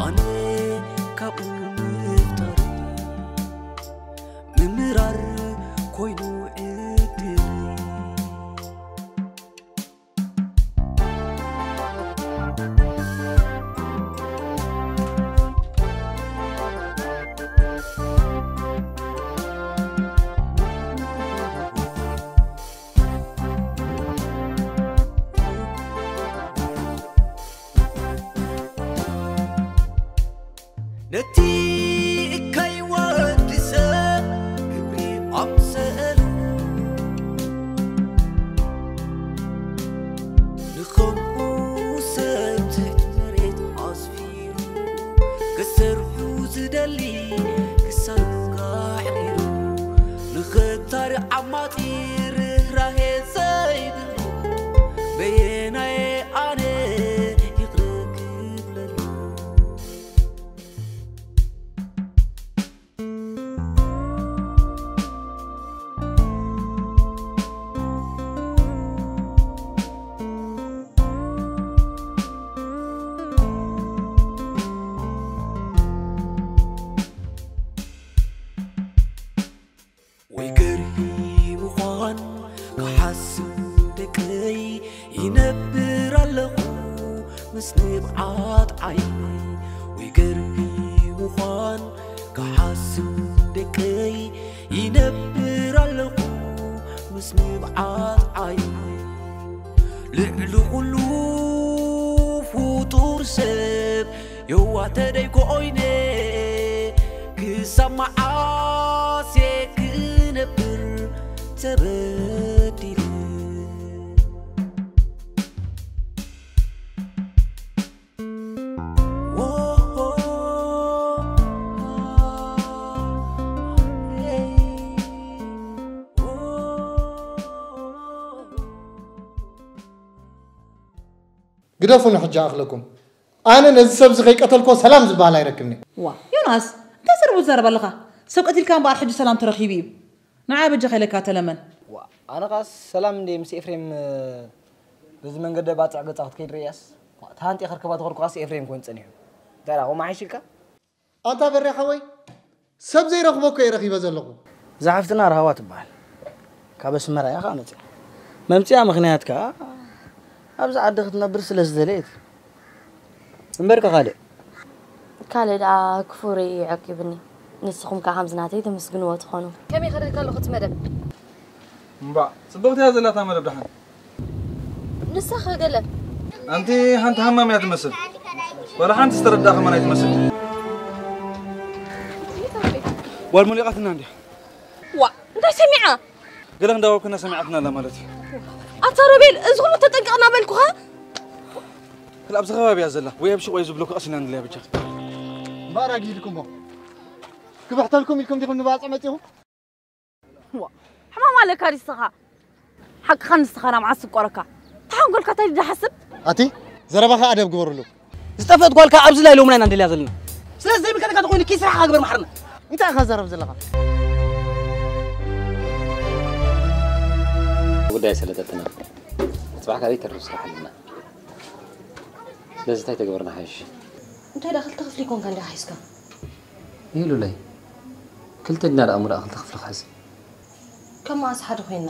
ኣነ ካብኡ ምፍጣር ምምራር ኮይኑ ዕድል ነቲ እካይ ወዲ ሰብ ግብሪ ኣምሰሉ ንኸምኡ ሰብ ትሕቲ መሬት ኣስፊሩ ክሰርሑ ዝደሊ ክሳኑ ካሕዲሩ ንኽታሪ ዓማጺ ርህራሄ ዘይብሉ በየናየ ኣነ ይቕረ ክብለሉ ወይ ገርሂ ምዃን ክሓስብ ደቀይ ይነብር ኣለኹ ምስ ንብዓት ዓይነይ ወይ ገርሂ ምዃን ክሓስብ ደቀይ ይነብር ኣለኹ ምስ ንብዓት ዓይነይ ልዕሊ ኩሉ ፍጡር ሰብ የዋተ ደይኮይነ ክሳብ መዓስ እየ ክነብር ተበዲለ ግደፉኒ ሕጂ ኣኽለኩም ኣነ ነዚ ሰብ እዚ ከይቀተልኮ ሰላም ዝበሃል ኣይረክብኒ። ዋ ዮናስ እንታይ ዘረቡ ትዛረብ ኣለኻ? ሰብ ቀቲልካ እምበኣር ሕጂ ሰላም ተረኺቡ እዩ። ንዓ በጃኻ ኢለካ ተለመን። ዋ ኣነ ኻስ ሰላም እንዴ ምስ ኤፍሬም በዚ መንገዲ ባጽዕ ገጻ ክትከይድ ርእያስ ተሃንጢ ከርከባ ተኸርኩኻስ ኤፍሬም ኮን ጸኒሑ። እንታይ ዳኹ ማሒሽልካ? ኣንታ በሬ ሓወይ ሰብ ዘይረኽቦ እኮ እየ ረኺበ ዘለኹ። እዛ ሓፍትና ራህዋ ትበሃል። ካብ ኣስመራ እያ ከዓ መፅያ። መምፅያ ምኽንያት ከዓ ኣብዚ ዓዲ ክትነብር ስለ ዝደለየት እዩ። እምበርከ ካልእ? ካልእ ደኣ ክፉእ ርእዩ እዩ ዓቂቡኒ። ንስኹም ከዓ ከምዚ ናተይ ተመስግንዎ ትኾኑ። ከመይ ይኸደልካ ኣለኹ እቲ መደብ? እምባእ ጽብቕቲ እያ ዘላ እታ መደብ ደሓን። ንሳኸ ገለ። ኣንቲ ሓንቲ ሃማም እያ ትመስል። ዋላ ሓንቲ ዝተረድኣ ከማን ኣይትመስል። ጓል ሞሊቓትና እንድያ። ዋእ እንታይ ሰሚዓ? ገለ እንዳወኩና ሰሚዓትና ኣላ ማለት እዩ። ኣታ ሮቤል እዚ ኩሉ ተጠንቀቕ እናበልኩኻ። ክላ ኣብዚ ከባቢ እያ ዘላ ወይ ኣብ ሽቕ ወይ ዝብለኩ ቀሲና ንለያ ብቻ። እምበኣር ኣግሂድኩሞ ክብሕተልኩም ኢልኩም ዲኹም ንባፅዕ መፂኹም? ሕማም ኣለካ ድስኻ ሓቅኻ ንስኻ ናብ ዓስ ቆረካ ተሓንጎልካ እንታይ ድሓስብ ኣቲ ዘረባኻ ኣደብ ግበርሉ ዝጠፍአት ጓልካ ኣብዚ ላይ ሎምና ኢና ንደልያ ዘለና ስለዚ ዘይምልከተካ ተኮይኑ ኪስራሕኻ ግበር ማሕርና እንታይ ኢኻ ዘረብ ዘለኻ ጉዳይ ሰለጠትና ጽባሕ ካልእ ተርፍ ስራሕ ኣለና ስለዚ እንታይ ተግበርና ሓይሽ እንታይ ዳ ክልተ ክፍሊ ኮንካ እንዲኻ ሒዝካ ይሉለይ ክልተ ድና ደኣ ሙዳእ ክልተ ክፍሊ ክሕዝ ከም መኣስ ሓደ ኮይንና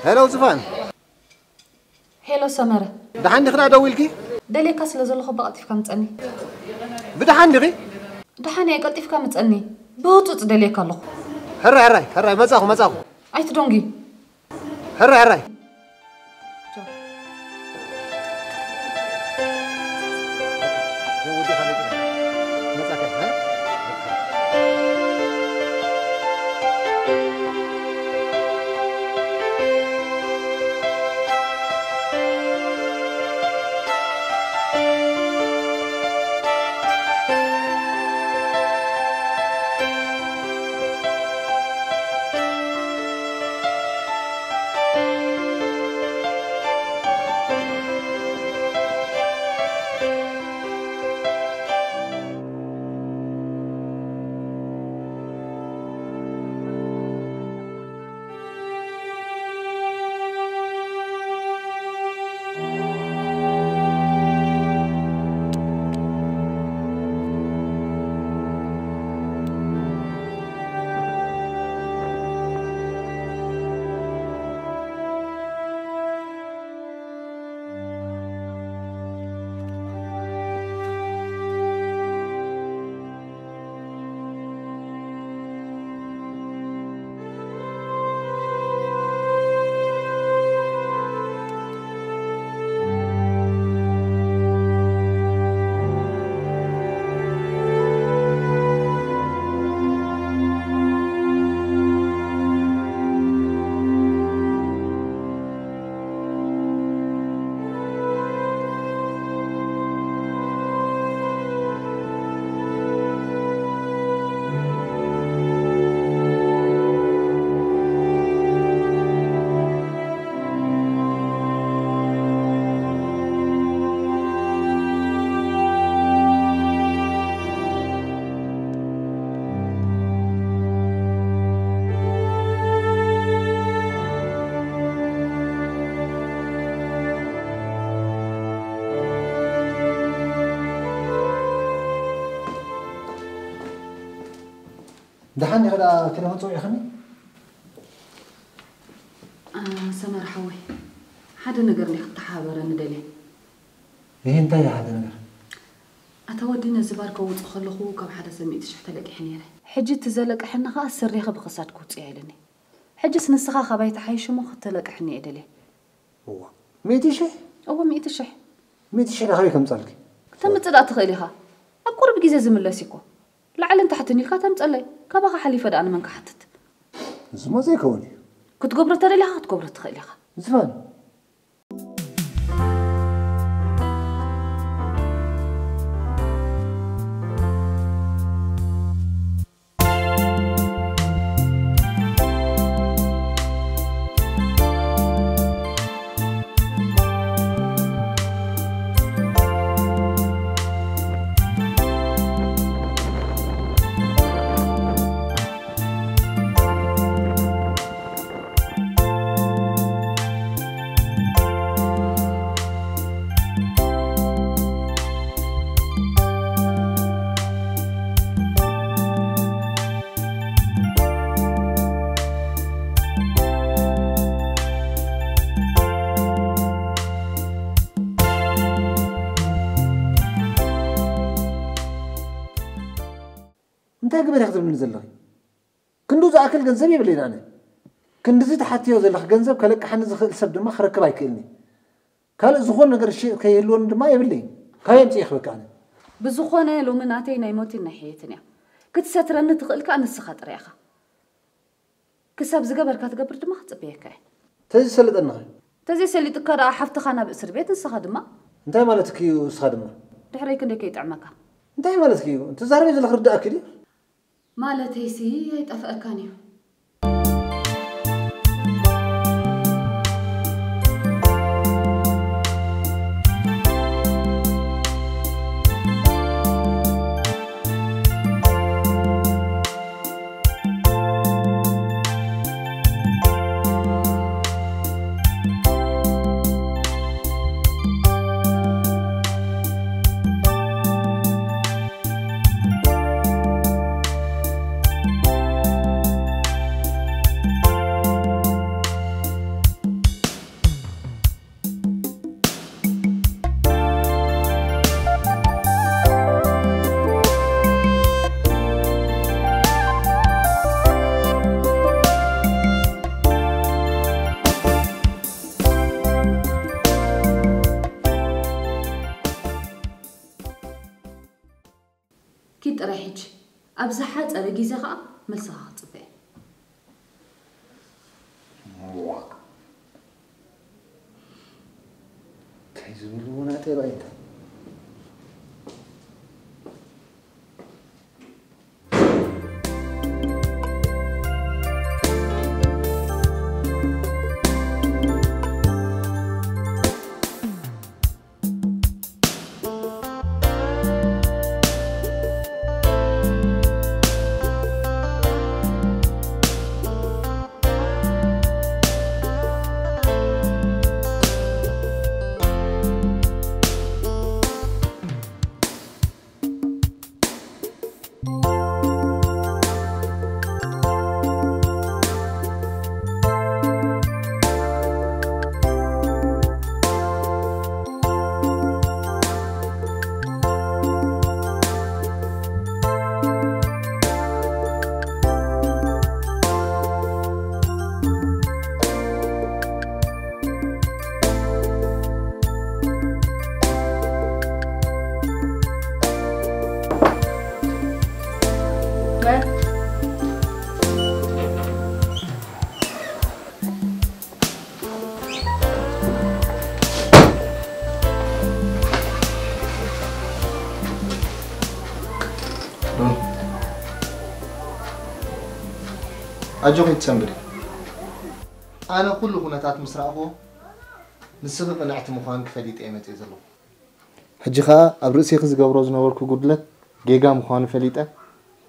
ሄሎ ዝፋን። ሄሎ ሰመረ። ደሓን ዲኺ ደኣ ደዊልኪ? ደልየካ ስለ ዘለኹ እባ ቀልጢፍካ ምጸኒ። ብደሓን ዲኺ? ደሓን እየ፣ ቀልጢፍካ ምጸኒ። ብህጹጽ ደልየካ ኣለኹ። ሕራይ ሕራይ ሕራይ፣ መጻኹ መጻኹ። ኣይትደንጉ። ሕራይ ሕራይ። ደሓን ዲኺ ደኣ ቴሌፎን ጸዊዕኽኒ? ሰመር ሓወይ፣ ሓደ ነገር እንዲ ክትተሓባበረኒ ደልየ። ይህ እንታይ ሓደ ነገር? ኣታ ወዲ ነዚ ባር ከውፅእ ከለኹ ካብ ሓደ ሰብ ሚእቲ ሽሕ ተለቂሐ ነይረ። ሕጂ እቲ ዘለቅሐኒ ኸዓ ስሬኺ ብኽሳድ ክውፅእ ኢሉኒ። ሕጅስ ንስኻ ካባይ ተሓይሽ እሞ ክትለቅሐኒ እየ ደልየ። እዋ፣ ሚእቲ ሽሕ? እዎ፣ ሚእቲ ሽሕ። ሚእቲ ሽሕ ካበይ ከምጻልኪ? ክተምጽእ ደኣ ትኽእል ኢኻ። ኣብ ቁሩብ ግዜ ዝምለስ እዩ እኮ። ላዕልን ታሕትን ኢልካ ተምጸለይ። ካባኻ ሓሊፈ ደኣ ንመን ክሓትት? እዚማ ዘይከውን እዩ። ክትገብሮ ተደሊኻ ክትገብሮ ትኽእል ኢኻ። ዝፋን። እንታይ ግበር ኢኺ ትብልኒ ዘለኺ? ክንዱ ዝኣክል ገንዘብ የብለይን ኣነ። ክንድዚ ትሓትዮ ዘለኺ ገንዘብ ከለቅሓኒ ዝኽእል ሰብ ድማ ክረክብ ኣይክእልኒ። ካልእ ዝኾነ ነገር ሽይጥ ከይህልወኒ ድማ የብለይን። ካበይ ኣምፂኤ ክበካ ኣነ? ብዝኾነ ሎሚ ናተይ ናይ ሞትን ናይ ሕየትን እያ። ክትሰትረኒ ትኽእል ከኣ ንስኻ ጥራይ ኢኻ። ክሳብ ዝገበርካ ትገብር ድማ ክጽበየካ እየ። ተዘይሰለጠንኻ? ተዘይሰሊጥካ ደኣ ሓፍትኻ ናብ እስር ቤት፣ ንስኻ ድማ። እንታይ ማለትኪ እዩ ንስኻ ድማ? ድሕረይ ክንደይ ከይጥዕመካ? እንታይ ማለትኪ እዩ? ትዛረበይ ዘለኺ ርድኣኪ ድዩ? ማለተይሲ ኣይጠፍኣካን እዩ። ኣብ ዝሓጸረ ግዜ ኸኣ መልስኻ ክጽበ እየ። ዋእ፣ እንታይ ዝብልዎ ናተይ ራእይታ። ኣጆኺ ትሰንብዲ። ኣነ ኩሉ ኩነታት ምስ ረኣኹዎ ንስኺ ቅንዕቲ ምዃንኪ ፈሊጠ እየ መጺኤ ዘለኹ። ሕጂ ኸኣ ኣብ ርእሴኺ ዝገብሮ ዝነበርኩ ጉድለት ጌጋ ምዃኑ ፈሊጠ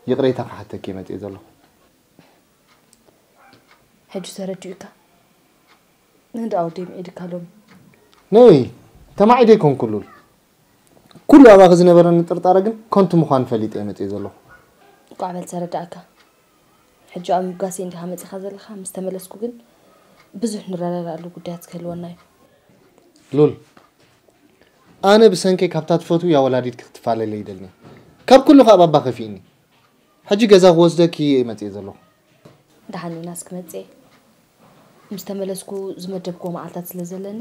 ይቕሬታ ክሓተኪ እየ መጺኤ ዘለኹ። ሕጂ ተረዲኡካ? ንእንዳ ኣወደይ ምዒድካ ሎሚ። ነይ ተማዒደ ኣይኮንኩ ሉል። ኩሉ ኣባኺ ዝነበረኒ ጥርጣረ ግን ከንቱ ምዃኑ ፈሊጠ እየ መጺኤ ዘለኹ። እንቋዕ በል ተረዳእካ። ሕጂ ኣብ ምብጋሰይ እንዲኻ መጺኻ ዘለኻ፣ ምስ ተመለስኩ ግን ብዙሕ ንረዳዳኣሉ ጉዳያት ክህልወና እዩ። ሉል፣ ኣነ ብሰንከይ ካብታ ትፈትውያ ወላዲትኪ ክትፋለለይ ኣይደልን እየ። ካብ ኩሉ ከኣ ባባ ከፊእኒ። ሕጂ ገዛ ክወስደኪ እየ መጺኤ ዘለኹ። ደሓን ዮናስ ክመጽእ እየ። ምስ ተመለስኩ ዝመደብክዎ መዓልታት ስለ ዘለኒ፣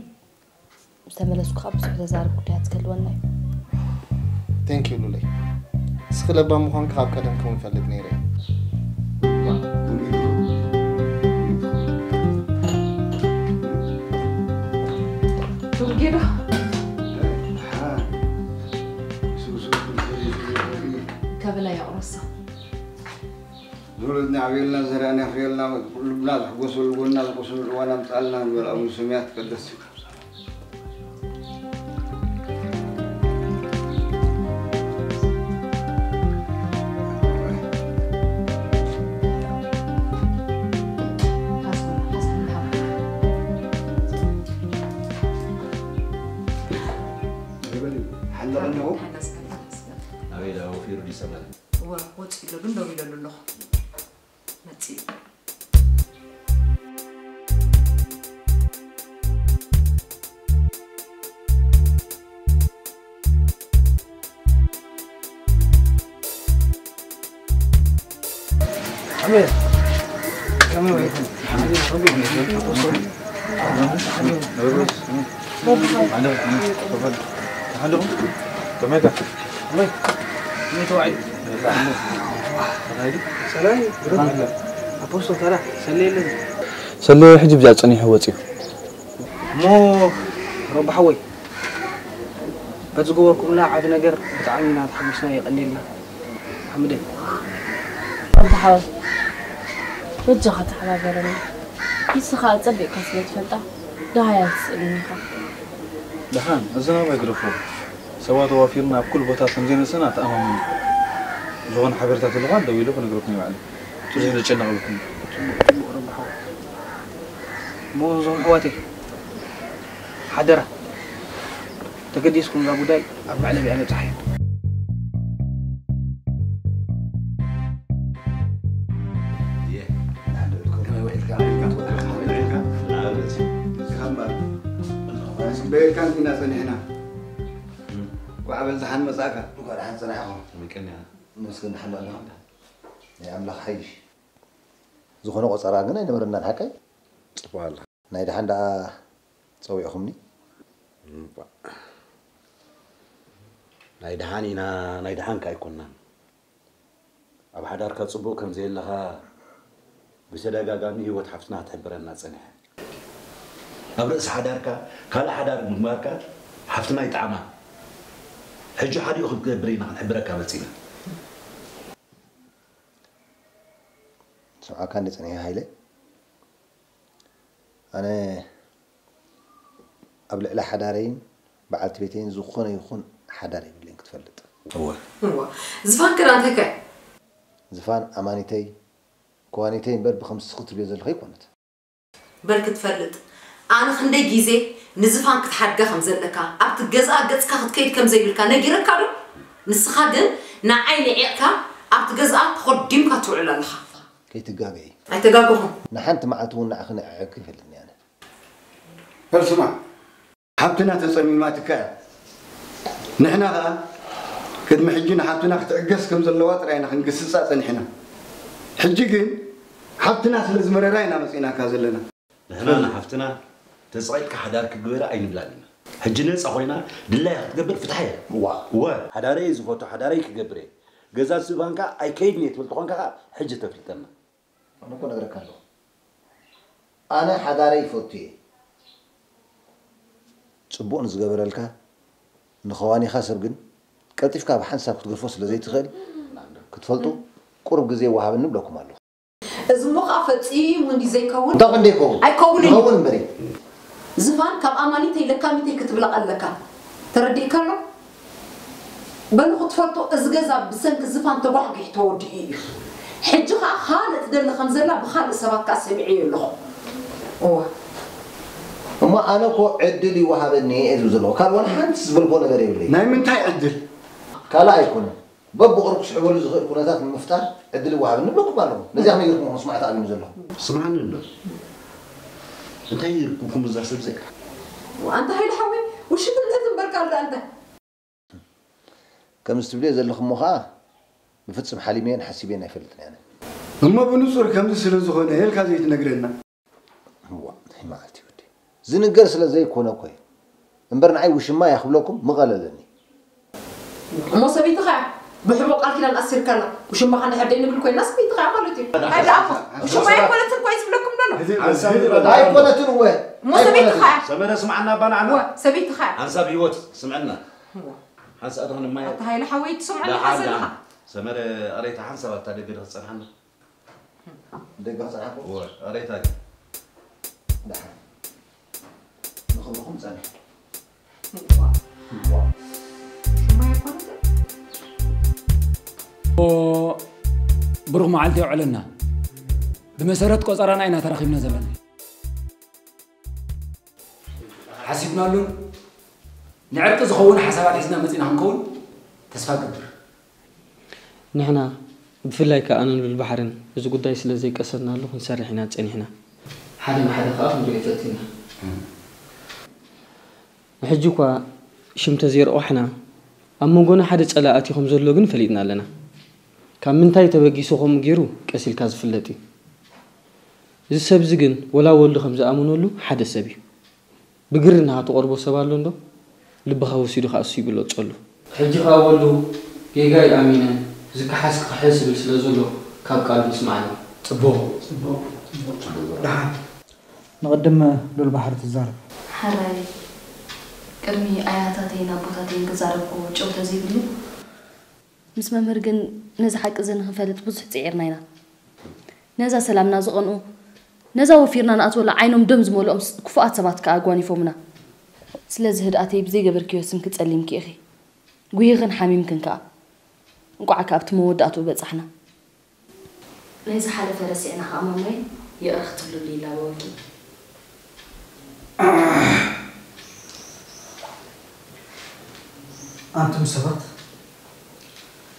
ምስ ተመለስኩ ከኣ ብዙሕ ዘዛርብ ጉዳያት ክህልወና እዩ። Thank you ሉለይ። ንስኺ ለባም ምዃንኪ ካብ ቀደም ከውን እፈልጥ ነይረ እየ። ቱርጌዳ ከበላ ያቑረሳ ዝወለድና ዓብየልና ዘርኣና ፍርየልና ልብና ዝሕጎሰሉ ጎንና ዝቆስለሉ እዋን ኣምፅኣልና ንበል ኣቡነ ሰማያት ይትቀደስ ስምካ። ሓንደ ቀለኹ ኣበይ ደኣ ወፊሩ ድዩ ሰመረ? እወ ወፂኡ ኣሎ ግን ደው ኢለሉ ኣለኹ። መፂኡ። ሰለ ሕጂ ብዛ ጸኒሑ ወጺኡ። እሞ ረቢ ሓወይ በቲ ዝገበርኩምልና ዓቢ ነገር ብጣዕሚ ኢና ተሓጒስና የቐንየልና ሓምደይ። ረቢ ሓወይ በጃኻ ተሓባበረኒ። ንስኻ ኣጸቢቕካ ስለ ትፈልጣ ደሃይ ኣይትስእልን ኢኻ። ደሓን እዚ ናባይ ግደፎ። ሰባት ኣዋፊርና ኣብ ኩሉ ቦታ ከም ዘይነሰና ተኣማመኑ። ዝኾነ ሓበሬታ ተለካ ደዊለ ክነግረኩም እየ ባዕለይ። ብዙሕ ዘጨንቕ የብልኩምን። ጽቡቕ ጽቡቕ ረቢ ሓወይ። እሞ እዞም ኣሕዋተይ ሓደራ ተገዲስኩም እዛ ጉዳይ ኣብ መዕለቢኣ ነብጽሓዮ። ጽበየልካን ኢና ጸኒሕና ጓዕ በል ደሓን መጻእካ። እንኳዕ ደሓን ጸናሕኹም። ተመስገን ደሓን ኣለኻ። ናይ ኣምላኽ ሓይሽ ዝኾነ ቆጸራ ግን ኣይነበረናን ሓቀይ። ጽቡቕ ኣላ። ናይ ደሓን ደኣ ጸዊዕኹምኒ። ናይ ደሓን ኢና ናይ ደሓንካ ኣይኮናን። ኣብ ሓዳርካ ጽቡቕ ከም ዘየለኻ ብተደጋጋሚ ህይወት ሓፍትና ክትሕብረና ጸኒሐ። ኣብ ርእሲ ሓዳርካ ካልእ ሓዳር ምግባርካ ሓፍትና ይጥዓማ። ሕጂ ሓዲኡ ክትገብር ኢና ክንሕብረካ መጺና። ስምዓካ እንደ ጸኒሐ ሃይለ፣ ኣነ ኣብ ልዕሊ ሓዳረይን በዓልቲ ቤተይን ዝኾነ ይኹን ሓዳር የብለይን ክትፈልጥ። እወ። እዋ ዝፋን ክዳንተከ ዝፋን ኣማኒተይ፣ ከዋኒተይ እምበር ብኸምዚ እስኺ ትብልዮ ዘለኺ ኣይኮነት። በል ክትፈልጥ ኣነ ክንደይ ግዜ ንዝፋን ክትሓድጋ ከም ዘለካ ኣብቲ ገዝኣ ገጽካ ክትከይድ ከም ዘይብልካ ነጊረካ ዶ? ንስኻ ግን ንዓይ ንዒቕካ ኣብቲ ገዝኣ ተኾዲምካ ትውዕል ኣለኻ። ከይትጋገዪ። ኣይተጋገኹን። ንሓንቲ መዓልቲ እውን ንዓኺ ነዕዒቕኪ ኣይፈልጥን እየ ኣነ። በል ስማዕ። ሓብትና ተጸሚማትካ እያ። ንሕና ኸኣ ቅድሚ ሕጂ ንሓብትና ክትዕገስ ከም ዘለዋ ጥራይ ኢና ክንግስጻ ጸኒሕና። ሕጂ ግን ሓብትና ስለ ዝመረራ ኢና መጺእናካ ዘለና። ንሕና ንሓፍትና ተጸቒጥካ ሓዳር ክግበራ ኣይንብላን ኢና። ሕጂ ነጻ ኮይና ድላያ ክትገብር ፍትሓ እያ። እዋ። እወ። ሓዳረይ እየ ዝፈቱ ሓዳረይ ክገብር እየ። ገዛ ዝባንካ ኣይከይድን እየ ትብል ተኾንካ ኸኣ ሕጂ ተፍልጠና። ኣነ እኮ እነግረካ ኣለኹ። ኣነ ሓዳረይ ይፈቱ እየ። ጽቡቕ ንዝገበረልካ ንኸዋኒኻ ሰብ ግን ቀልጢፍካ ብሓንሳብ ክትገድፎ ስለ ዘይትኽእል ክትፈልጡ ቁሩብ ግዜ ወሃበኒ እብለኩም ኣለኹ። እዚ እሞ ኸኣ ፈጺሙ እንድዩ ዘይከውን። እንታይ ክንደይ ይኸውን? ኣይከውንን እዩ። ይኸውን እምበሪ። ዝፋን ካብ ኣማኒተይ ለካሚተይ ክትብላ ኣለካ። ተረዲእካ ኣሎ? በሉ ክትፈልጡ እዚ ገዛ ብሰንኪ ዝፋን ተጓሕጒሑ ተወዲኡ እዩ። ሕጂ ኸኣ ካልእ ትደሊ ከም ዘላ ብኻልእ ሰባት ከኣ ሰሚዐዮ ኣለኹ። እወ። እሞ ኣነ እኮ ዕድል ይወሃበኒ እየ ዝብል ዘለኹ። ካልእ ዋላ ሓንቲ ዝበልክዎ ነገር የብለይን። ናይ ምንታይ ዕድል? ካልእ ኣይኮነን። በብቑሩብ ክስዕበሉ ዝኽእል ኩነታት ንምፍጣር ዕድል ይወሃበኒ እብለኩም ኣለኹ። ነዚኣ ከመይ ጌርኩም ኢኹም ስማዕ ተኣልዩኒ ዘለኹም? ስምዓኒ ኣሎ። እንታይ ይርኩኩም እዛ ሰብ እዚኣ? ኣንታ ሃይለ ሓወይ ውሽጥነት እምበርካ ኣንታ። ከምዚ ትብልዮ ዘለኹሞ ኸኣ ብፍጽም ሓሊመዮን ሓሲበዮን ኣይፈልጥን ኣነ። እሞ ብንጹር ከምዚ ስለ ዝኾነ የልካ ዘይትነግረና? እዋእ ናይ መዓልቲ ወዲ ዝንገር ስለ ዘይኮነ እኮ እዩ እምበር ንዓይ ውሽማ እያ ክብለኩም ምቐለለኒ። እሞ ሰበይትኻ እያ ብሕቡእ ቃል ኪዳን ኣሲርካላ ውሽማኻ እንድሕር ደይንብል ኮይና ሰበይትኻ እያ ማለት እዩ። እንታይ ደኣ እሞ ውሽማ ኣይኮነትን እኮ እዩ ዝብለኩም ዘሎ። ኣይኮነትን እወ እሞ ሰበይትኻ እያ። ሰመረ ስምዓና ኣባ ንዓና። እወ ሰበይትኻ እያ። ሓንሳብ ህይወት ስምዕና እወ ሓንሳእ ትኾን እማየ ኣታ ሃይለ ሓወይ ትስምዓኒ ደሓን ኢኻ ዘለኻ። ደሓን ሰመረ ኣረይታ ሓንሳብ ኣብታ ደገ ዶ ክትጸንሓና። ደገ ክጸንሓኩም? እወ፣ ኣረይታ ግን። ደሓን። ንኽብርኹም ጸንሑ። ብሩኽ መዓልቲ የውዕለና። ብመሰረት ቆጸራና ኢና ተራኺብና ዘለና። ሓሲብናሉን ንዕርቂ ዝኸውን ሓሳባት ሒዝና መጺእና ክንከውን ተስፋ እገብር። ንሕና ብፍላይ ከኣ ኣነን ሉል ባሕርን እዚ ጉዳይ ስለ ዘይቀሰናሉ ክንሰርሕ ኢና ጸኒሕና። ሓደ ብሓደ ከኣ ክንሪኦ ፈቲና። ንሕጂ እኳ ሽም ተዘይረቋሕና ኣብ መንጎና ሓደ ጸላኢ ኣትዩ ከም ዘሎ ግን ፈሊጥና ኣለና። ካብ ምንታይ ተበጊሱ ከምኡ ገይሩ ቀስ ኢልካ ዝፍለጥ እዩ። እዚ ሰብ እዚ ግን ወላ ወልዱ ከም ዝኣመነሉ ሓደ ሰብ እዩ። ብግርና ትቐርቦ ሰብ ኣሎ እንዶ ልብኻ ወሲዱ ከኣ እሱ ይግለጸሉ። ሕጂ ከኣ ወልዱ ጌጋ እዩ ኣሚነ ዝከሓስ ክኽሕስ ይብል ስለ ዘሎ ካብ ቃሉ ንስምዓኒ። ጽቡቕ። ጽቡቕ። ጽቡቕ። ደሓን። ንቕድም ሉል ባሕሪ ትዛረብ። ሕራይ ቅድሚ ኣያታተይን ኣቦታተይን ክዛረብኩ ጨው ተዘይብሉ። ምስ መምህር ግን ነዚ ሓቂ እዚ ንኽንፈልጥ ብዙሕ ጽዒርና ኢና። ነዛ ሰላምና ዝቐንኡ፣ ነዛ ወፊርና ንኣትወላ ዓይኖም ደም ዝመልኦም ክፉኣት ሰባት ከኣ ኣጓኒፎምና። ስለዚ ህድኣተይ ብዘይገበርክዮ ስምኪ ጸሊምኪ ኢኺ። ጉሂኽን ሓሚምክን ከኣ። እንቋዕ ከኣ ኣብቲ መወዳእትኡ በጻሕና። ናይ ዝሓለፈ ረሲዕና ከኣ ማማይ ይቕረ ክትብሉሉ ይላበወኪ። ኣንቱም ሰባት፣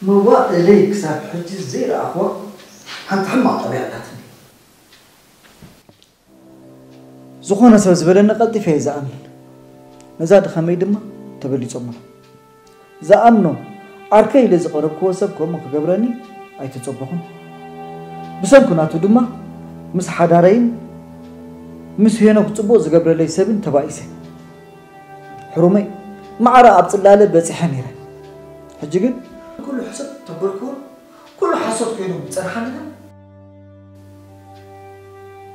መዋእለይ ክሳብ ሕጂ ዘይረኣኽዋ ሓንቲ ሕማቕ ጠባይ ኣላትኒ። ዝኾነ ሰብ ዝበለኒ ቀልጢፈ እየ ዝኣምን። ነዛ ድኻመይ ድማ ተበሊጾም ኣለዉ። ዝኣምኖ ዓርከይ ኢለ ዝቐረብክዎ ሰብ ከምኡ ክገብረኒ ኣይተጸበኹን። ብሰንኩ ናቱ ድማ ምስ ሓዳረይን ምስ ሄኖክ ጽቡቕ ዝገብረለይ ሰብን ተባኢሰ። ሕሩመይ ማዕረ ኣብ ጽላለ በጺሐ ነይረ። ሕጂ ግን ኩሉ ሕሰብ ተበልክዎ ኩሉ ሓሶት ሶት ኮይኑ ጸንሓኒ ግን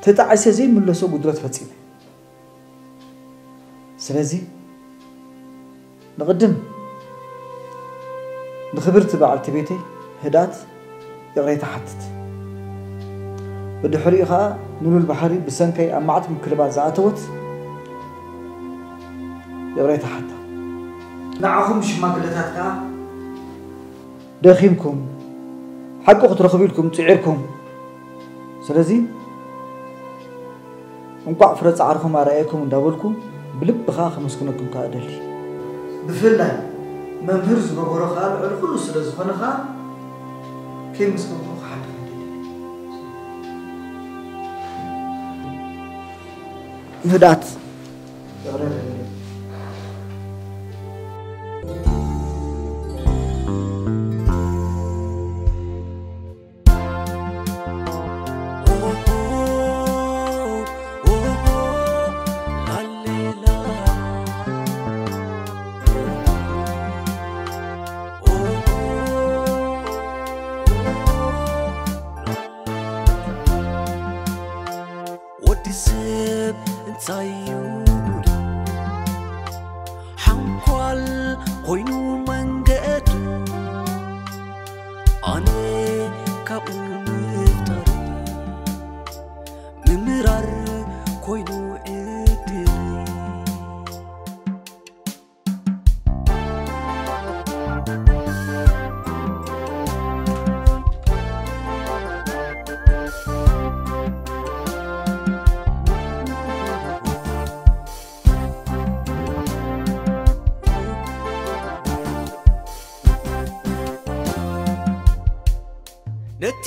ተጣዕሰ ዘይምለሶ ጉድለት ፈጺመ። ስለዚ ንቕድም ንኽብርቲ በዓልቲ ቤተይ ህድኣት ይቕሬታ ሓትት። ብድሕሪኡ ኸኣ ንሉል ባሕሪ ብሰንከይ ኣብ መዓት ምክልባት ዝኣተወት ይቕሬታ ሓታ። ንዓኹም ሽማግለታት ከኣ ደኺምኩም፣ ሓቂ ክትረኽቡ ኢልኩም ጽዒርኩም። ስለዚ እንቋዕ ፍረ ጻዕርኹም ኣርኣየኩም እንዳበልኩ ብልቢ ከኣ ከመስግነኩም ከኣ እደሊ። ብፍላይ መምህር ዝገበሮ ከኣ ልዕሊ ኩሉ ስለ ዝኾነ ከኣ ከየመስገንኩ ክሓልፍ ኣይደልን። ምህዳት ወዲ ሰብ እንታይ እዩ ሓንኳል ኮይኑ መንገዱ ኣነ ካብኡ ምፍጣር ምምራር ኮይኑ ዕድል ነቲ